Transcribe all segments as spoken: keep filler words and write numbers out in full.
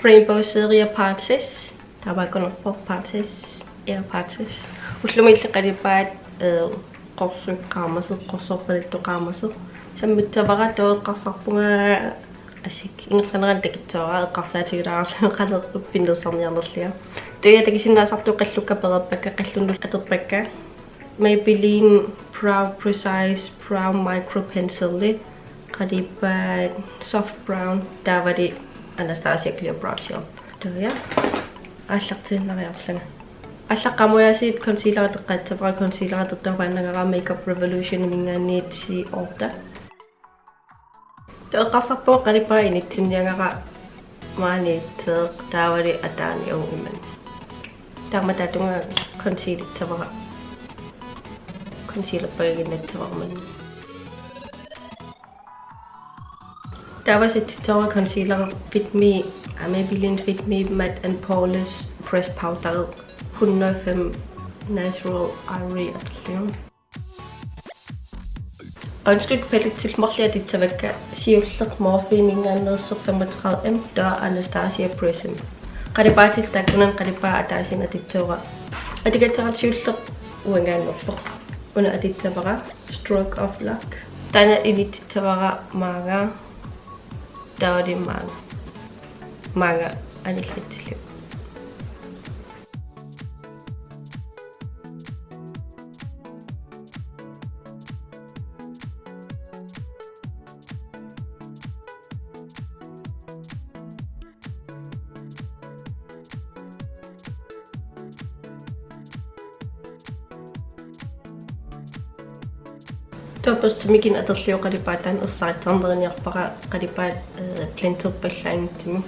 Rainbow Serie Partis. Taava kunarpoq Partis. Ja, Partis. Ullumi illit qalipaat, eh, qorsuk qaamasoq, qorsorpaluttoq qaamasoq. Sammissavara, taava eqqarsarpunga asik. Ingerlanerani takutsaavara, eqqarsaatigilaarlunga qanoq pinnersarniarnerlunga. Taava takusinnaasartut qallukka pereerpakka, qallunnut atorpakka. Maybelline Brow Precise Brow Micro Pencil, qalipaat soft brown, taavalu Anastasia Clear Brow Gel. Taava aallartiinnariarlanga. Aallaqqaammut aasiit concealeri ateqqaassavara, concealeri atortuaannagara Makeup Revolutioniminngaanniit C otte. Taava eqqarsarpunga qalipaat initsinniagara maaniitseq taavalu ataani uiman. Taama taatunga concealerissavara. Concealerpagiginnassavara maani. Taava settissavara concealer Fit Me, ah, Maybelline Fit Me Matte and Poreless Pressed Powder hundrede og fem Natural Ivory atorlugu. Øjenskygge palettit marluk atussavakka, siulleq Morpheminngaanneersoq femogtredive M, taava Anastasia Prism. Qalipaatillu taakkunani qalipaat ataasiinnaq atussavara. Atugassaralu siulleq uangaanneerpoq. Una atussavara Stroke of Luck. Taanna initissavara maanga. Taavalu maanga. Maanga anillatsillugu. Taava børsti mikineq atorlugu qalipaat taanna ersarissarneriniarpara qalipaat, eh, blenderpallaanngitsumik.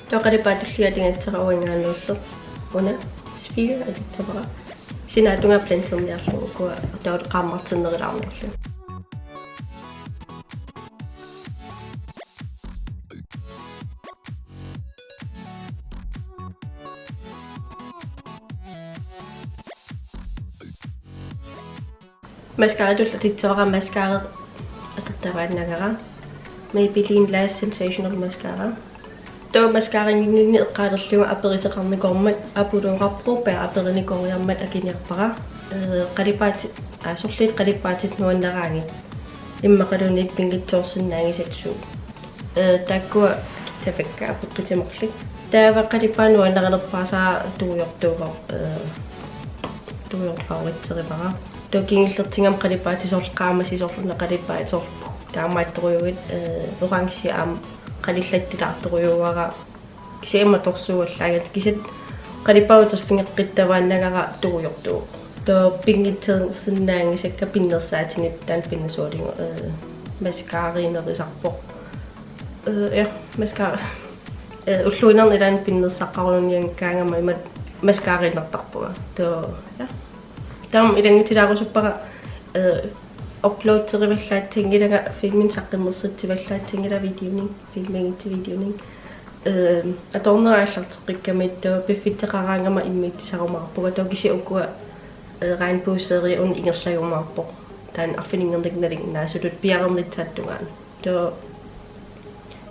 Taava qalipaat tullia atugassara uangaanneersoq. Una Sphere atussavara. Sinaatungaa blenderniarlugu ukua taava qaammartinnerulaarniarlugu. Mascaratut atussavara mascara atortuaannagara. Maybelline Lash Sensational Mascara. Taava mascararinninni eqqaalerlugu aperisoqarnikuummat apulooqarpoq, taava aperinikooriarmat akiniarpara. Eh, qalipaatit, ah, sorliit qalipaatit nuannaraanni. Immaqaluunniit pinngitsoorsinnaanngisakka suut. Eh, taakkua atussavakka apeqqutimerluk. Taava qalipaat nuannarinerpaasara tungujortuuvoq, eh, tungujortoq favoritserivara. Taava kingullertigut qalipaatit soorlu qaamasi soorlu una qalipaat soorlu taamaattorujuit, eh, orange aamma qalillattulaartorujuuara. Kisianni torsuuallaanngilaq, kisianni qalipaat uterfigeqqittavaannagara tungujortuuvoq. Taava pinngitsoorsinnaanngisakka pinnersaatinik taanna pinnersualigu, eh, mascararinerisarpoq. Eh, ja, mascara. Eh, ulluinnarni ilaanni pinnersaqqarunnianngikkaangama imatut mascararinertarpunga. Taava, ja. Taava ilanngutilaarusuppara, eh, uploaderivallaassanngilara, filmini saqqummersitsivallaassanngilanga videonik, filmigitsi videonik. Eh, atornera aallarteqqikkamiuk taava piffisseqaraangama immiussisarumaarpunga, taava kisianni ukua, eh, Rainbow Serie una ingerlajumaarpoq. Taanna arfininngornikkut nalinginnaasutut piareernissatut tungaanut. Taava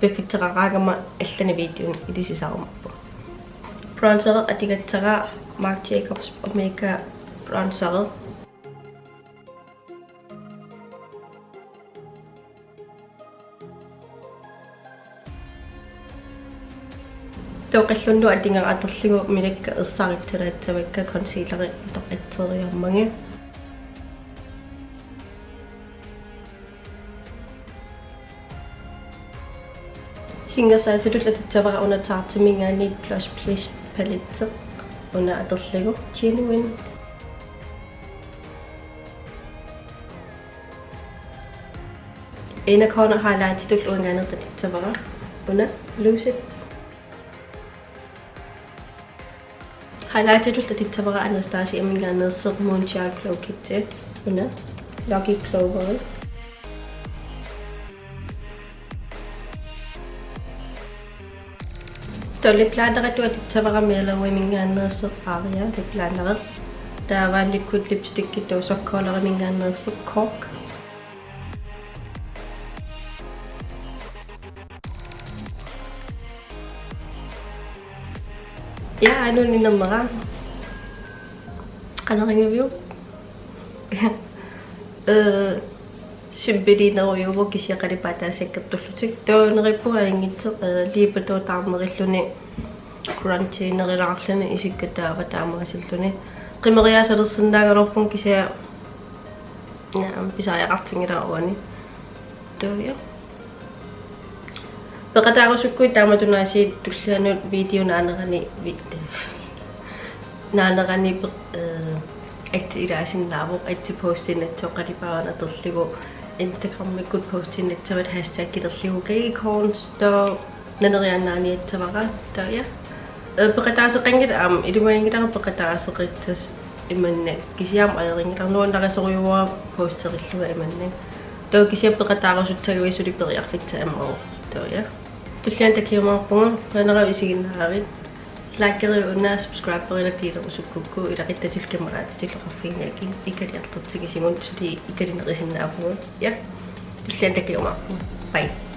piffisseqaraangama allanik videonik ilisisarumaarpunga. Bronzeri atugassara Marc Jacobs Omega Bronzeri. Taava qallunnut atugara atorlugu milakka ersarissalaassavakka concealeri atoqqisseriarmagit. Singersaatitullu atussavara una Tarteminngaanniit Blush Bliss palette, una atorlugu Genuine. Inner corner highlightitullu uangaanneersoq atussavara una Lucid. Highlightitullu atussavara Anastasiaminngaanneersoq Moonchild Glow Kit, una Lucky Clover. Taava lip lineritut atussavara Mellow Weminngaanneersoq Aria lip liner. Taava liquid lipstick, taava Soft Coloriminngaanneersoq Cork. Ja, aana inernera. Qanoq ingaviuk? Øh, simpelinerujuuvoq kisianni qalipaataa sakkortullutik. Taava neriuppunga ajunngitsoq, øh, liipa taava taarnerilluni, grunginerulerluni isikka taava taamaasilluni. Qimeriaasalersinnaagaluarpunga kisianni, ja, pisariaqartinngilara uani. Taava, ja. Peqataarusukkuit taamatut aasiit tullianut video naanerani vi-, naanerani pe-, øh, atsi ilaasinnaavoq, atsi postiinnassaaq qalipaaneq atorlugu, Instagramikkut postiinnassavat hashtaggilerlugu Kagicorns, taava naneriaannaaniassavara, taava, ja. Øh, peqataaseqanngilaq, aamma iluanngilaq peqataaseqissasut imannak, kisianni aamma ajorinngilara, nuannarisorujuuara posterillugu imannak. Taava kisianni peqataarusussagaluarpara suli periarfissaq aamma. Taava, ja. Tullianut takuumaarpunga, qujanaq isiginnaaravit. Likeriuk una, subscriberiuk delerusukkukkit, ilaquttatit kammalaatitillu oqarfiginngikkit, ikaliartortigisigut suli ikalinerisinnaavugut. Ja. Tullianut takuumaarpunga. Bye.